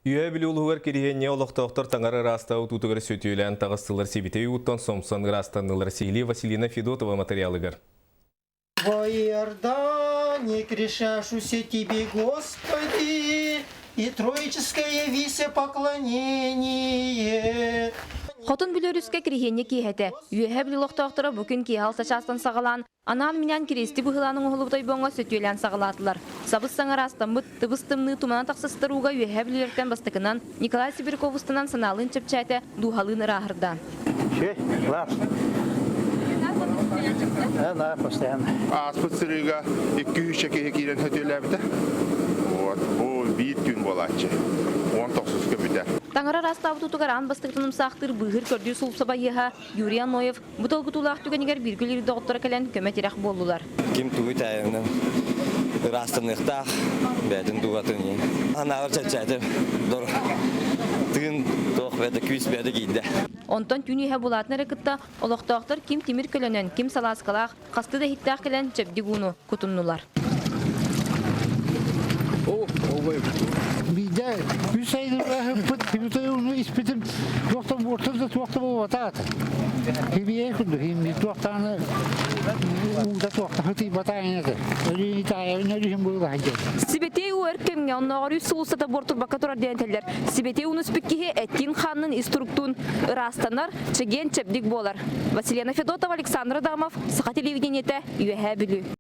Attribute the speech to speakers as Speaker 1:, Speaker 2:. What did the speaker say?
Speaker 1: Үөһээ Бүлүү улууһугар Кириһиэнньэ олохтоохтор таҥара ыраастаа утуутугар сөтүөлээн таҕыстылар сибитэй ууттан сомсон ыраастаннылар сиһилии Василина Федотова материалыгар.
Speaker 2: Во Иордане грешашуся Тебе, Господи, и троическое явися поклонение.
Speaker 3: Хотун Бүлүү өрүскэ Кириһиэнньэ киэһэтэ. Үөһээ Бүлүү олохтоохторо бу күн киэһэ алта чаастан саҕалаан Анаан-минээн кириэсти быһыылаан оҥоһуллубут ойбоҥҥо сөтүөлээн саҕалаатылар. Сабыс-саҥа ыраастаммыт, тыбыс-тымныы тумана тахсыстар ууга Үөһээ Бүлүүлэртэн бастакынан Николай Сибиряков устанан санаалыын чэпчээтэ, дууһалыын ырааһырда.
Speaker 4: Ааспыт сырыыга 200 киһи киирэн сөтүөлээбитэ. Вот, бу биир түүн буолааччы. Уон тохсуска бүтэр.
Speaker 3: Таҥара ыраастаабыт уутугар аан бастакытын умсаахтыыр быыһыыр көрдүүр сулупса байыаһа Юрий Аноев Бу долгутуулаах түгэнигэр бииргэ үлэлиир доҕотторо кэлэн көмө-тирэх буоллулар.
Speaker 5: Ким тугу итэҕэйэринэн ыраастаныахтаах, бэйэтин дууһатын иһин. Анаабар чэпчээтим, дор тыын туох бэйэтэ күүс бэйэтэ киирдэ.
Speaker 3: Онтон түүн үөһэ булаатын эрэ кытта олохтоохтор ким тимир көлөнөн, ким салааскалаах, хасты да иһиттээх кэлэн чэбдик ууну кутуннулар.
Speaker 2: Биирдэ үс айылҕаһыппыт химиотерапияны испитим туох да буортан да туох да буолбатаҕа Химия курдук химия туохтааны уута туохтаһы тыйбатаан этэ. Өлүүнү таайабын өлүһүн буолаһа диэн.
Speaker 3: Сибэтиэй уу өр кэмҥэ оннооҕор үс сыл устата буортурбакка турар диэн этэллэр. Сибэтиэй ууну испит киһи эттиин-хааннын ис туруктуун ыраастанар, чэгиэн-чэбдик буолар. Василена Федотова, Александр Адамов, Саха телевидениетэ, Үөһээ Бүлүү.